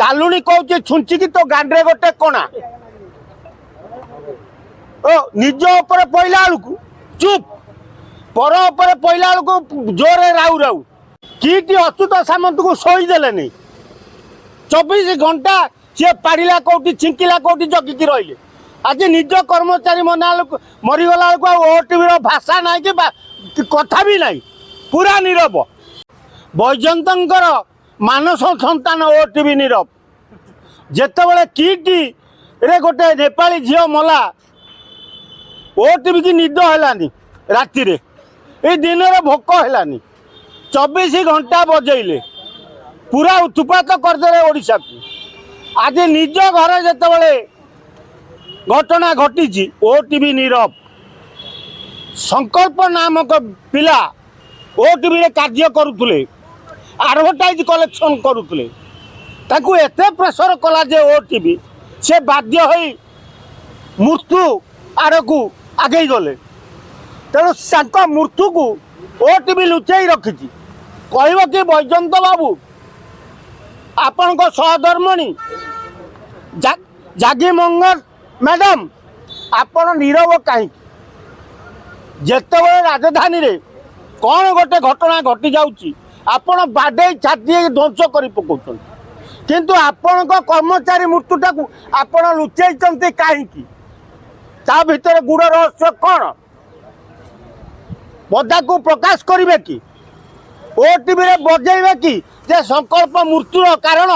ଚାଲୁଣି କହୁଛି, ଛୁଞ୍ଚିକି ତୋ ଗାଣ୍ଡରେ ଗୋଟେ କଣା। ଓ ନିଜ ଉପରେ ପଇଲା ବେଳକୁ ଚୁପ୍, ପର ଉପରେ ପଇଲା ବେଳକୁ ଜୋରେ ରାଉ ରାଉ। କିଟି ଅଚ୍ୟୁତ ସାମନ୍ତକୁ ଶୋଇଦେଲେନି। 24 ଘଣ୍ଟା ସିଏ ପାରିଲା କୋଉଠି, ଛିଙ୍କିଲା କୋଉଠି, ଜଗିକି ରହିଲେ। ଆଜି ନିଜ କର୍ମଚାରୀ ମନା ବେଳକୁ, ମରିଗଲା ବେଳକୁ ଆଉ ଓଟିଭିର ଭାଷା ନାହିଁ କି କଥା ବି ନାହିଁ, ପୁରା ନୀରବ। ବୈଜୟନ୍ତଙ୍କର ମାନସ ସନ୍ତାନ ଓଟିଭି ନୀରବ। ଯେତେବେଳେ କିଟିରେ ଗୋଟେ ନେପାଳୀ ଝିଅ ମଲା, ଓଟିଭି କି ନିଦ ହେଲାନି ରାତିରେ, ଏଇ ଦିନରେ ଭୋକ ହେଲାନି। 24 ଘଣ୍ଟା ବଜେଇଲେ, ପୁରା ଉତ୍ପାତ କରିଦେଲେ ଓଡ଼ିଶାକୁ। ଆଜି ନିଜ ଘରେ ଯେତେବେଳେ ଘଟଣା ଘଟିଛି, ଓଟିଭି ନୀରବ। ସଂକଳ୍ପ ନାମକ ପିଲା ଓଟିଭିରେ କାର୍ଯ୍ୟ କରୁଥିଲେ, ଆଡ଼ଭର୍ଟାଇଜ କଲେକ୍ସନ୍ କରୁଥିଲେ। ତାଙ୍କୁ ଏତେ ପ୍ରେସର କଲା ଯେ ଓଟିଭି, ସେ ବାଧ୍ୟ ହୋଇ ମୃତ୍ୟୁ ଆଡ଼କୁ ଆଗେଇ ଗଲେ। ତେଣୁ ତାଙ୍କ ମୃତ୍ୟୁକୁ ଓଟିଭି ଲୁଚେଇ ରଖିଛି। କହିବ କି ବୈଜୟନ୍ତ ବାବୁ, ଆପଣଙ୍କ ସହଧର୍ମଣୀ ଜାଗି ମଙ୍ଗନ ମ୍ୟାଡ଼ାମ, ଆପଣ ନୀରବ କାହିଁକି? ଯେତେବେଳେ ରାଜଧାନୀରେ କ'ଣ ଗୋଟେ ଘଟଣା ଘଟି ଯାଉଛି, ଆପଣ ବାଡ଼େଇ ଛାତି ଧ୍ୱଂସ କରି ପକାଉଛନ୍ତି, କିନ୍ତୁ ଆପଣଙ୍କ କର୍ମଚାରୀ ମୃତ୍ୟୁଟାକୁ ଆପଣ ଲୁଚେଇଛନ୍ତି କାହିଁକି? ତା ଭିତରେ ଗୂଢ଼ ରହସ୍ୟ କ'ଣ, ପଦାକୁ ପ୍ରକାଶ କରିବେ କି? ଓଟିଭିରେ ବଜେଇବେ କି ଯେ ସଂକଳ୍ପ ମୃତ୍ୟୁର କାରଣ?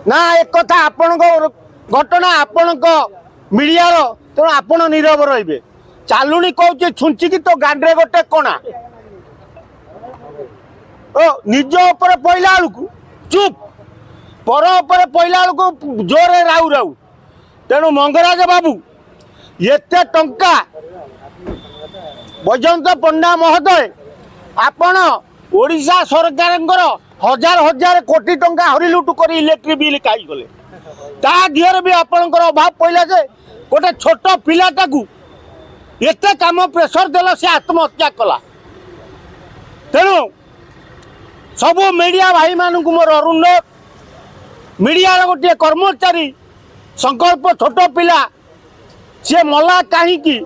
ନା, ଏକଥା ଆପଣଙ୍କ ଘଟଣା, ଆପଣଙ୍କ ମିଡ଼ିଆର, ତେଣୁ ଆପଣ ନୀରବ ରହିବେ। ଚାଲୁଣି କହୁଛି, ଛୁଞ୍ଚିକି ତୋ ଗାଣ୍ଡରେ ଗୋଟେ କଣା। ଓ ନିଜ ଉପରେ ପଇଲା ବେଳକୁ ଚୁପ୍, ପର ଉପରେ ପଇଲା ବେଳକୁ ଜୋରେ ରାଉ ରାଉ। ତେଣୁ ମଙ୍ଗରାଜ ବାବୁ, ଏତେ ଟଙ୍କା, ବୈଜୟନ୍ତ ପଣ୍ଡା ମହୋଦୟ, ଆପଣ ଓଡ଼ିଶା ସରକାରଙ୍କର ହଜାର ହଜାର କୋଟି ଟଙ୍କା ହରିଲୁଟୁ କରି ଇଲେକ୍ଟ୍ରିକ୍ ବିଲ୍ ଖାଇଗଲେ। ତା ଦିହରେ ବି ଆପଣଙ୍କର ଅଭାବ ପଇଲା ଯେ ଗୋଟେ ଛୋଟ ପିଲାଟାକୁ ଏତେ କାମ ପ୍ରେସର ଦେଲ, ସେ ଆତ୍ମହତ୍ୟା କଲା। ତେଣୁ ସବୁ ମିଡ଼ିଆ ଭାଇମାନଙ୍କୁ ମୋର ଅନୁରୋଧ, ମିଡ଼ିଆର ଗୋଟିଏ କର୍ମଚାରୀ ସଂକଳ୍ପ, ଛୋଟ ପିଲା, ସିଏ ମଲା କାହିଁକି?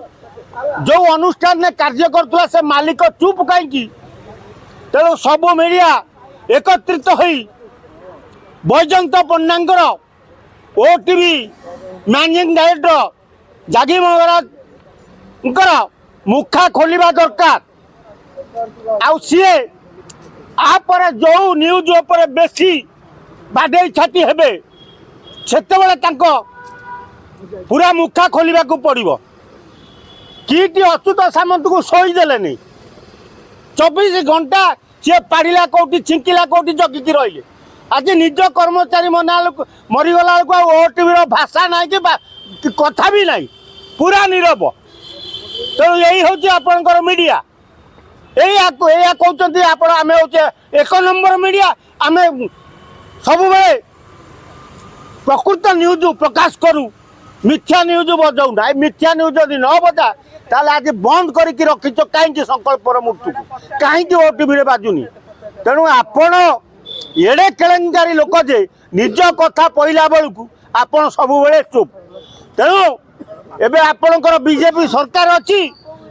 ଯେଉଁ ଅନୁଷ୍ଠାନରେ କାର୍ଯ୍ୟ କରୁଥିଲା, ସେ ମାଲିକ ଚୁପ୍ କାହିଁକି? ତେଣୁ ସବୁ ମିଡ଼ିଆ ଏକତ୍ରିତ ହୋଇ ବୈଜୟନ୍ତ ପଣ୍ଡାଙ୍କର, ଓଟିଭି ମ୍ୟାନେଜିଂ ଡାଇରେକ୍ଟର ଜାଗି ମଙ୍ଗରାଜଙ୍କର ମୁଖା ଖୋଲିବା ଦରକାର। ଆଉ ସିଏ ଆ ପରେ ଯେଉଁ ନ୍ୟୁଜ୍ ଉପରେ ବେଶୀ ବାଡ଼େଇ ଛାଟି ହେବେ, ସେତେବେଳେ ତାଙ୍କ ପୁରା ମୁଖା ଖୋଲିବାକୁ ପଡ଼ିବ। କିଟି ଅଚ୍ୟୁତ ସାମନ୍ତକୁ ଶୋଇଦେଲେନି। 24 ଘଣ୍ଟା ସିଏ ପାରିଲା କୋଉଠି, ଛିଙ୍କିଲା କୋଉଠି, ଜଗିକି ରହିଲେ। ଆଜି ନିଜ କର୍ମଚାରୀ ମନା ବେଳକୁ, ମରିଗଲା ବେଳକୁ ଆଉ ଓଟିଭିର ଭାଷା ନାହିଁ କି କଥା ବି ନାହିଁ, ପୁରା ନୀରବ। ତେଣୁ ଏଇ ହେଉଛି ଆପଣଙ୍କର ମିଡ଼ିଆ। ଏଇଆ ଏଇଆ କହୁଛନ୍ତି ଆପଣ, ଆମେ ହେଉଛେ ଏକ ନମ୍ବର ମିଡ଼ିଆ, ଆମେ ସବୁବେଳେ ପ୍ରକୃତ ନ୍ୟୁଜ୍ ପ୍ରକାଶ କରୁ, ମିଥ୍ୟା ନ୍ୟୁଜ୍ ବଜାଉନା। ଏ ମିଥ୍ୟା ନ୍ୟୁଜ୍ ଯଦି ନ ବଜା, ତାହେଲେ ଆଜି ବନ୍ଦ କରିକି ରଖିଛ କାହିଁକି? ସଂକଳ୍ପର ମୃତ୍ୟୁକୁ କାହିଁକି ଓଟିଭିରେ ବାଜୁନି? ତେଣୁ ଆପଣ ଏଡ଼େ କେଳେଙ୍କାରୀ ଲୋକ ଯେ ନିଜ କଥା ପଇଲା ବେଳକୁ ଆପଣ ସବୁବେଳେ ଚୁପ୍। ତେଣୁ ଏବେ ଆପଣଙ୍କର ବିଜେପି ସରକାର ଅଛି,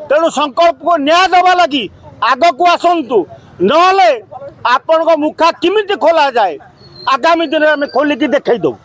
ତେଣୁ ସଂକଳ୍ପକୁ ନ୍ୟାୟ ଦେବା ଲାଗି ଆଗକୁ ଆସନ୍ତୁ। ନହେଲେ ଆପଣଙ୍କ ମୁଖା କେମିତି ଖୋଲା ଯାଏ, ଆଗାମୀ ଦିନରେ ଆମେ ଖୋଲିକି ଦେଖେଇ ଦେବୁ।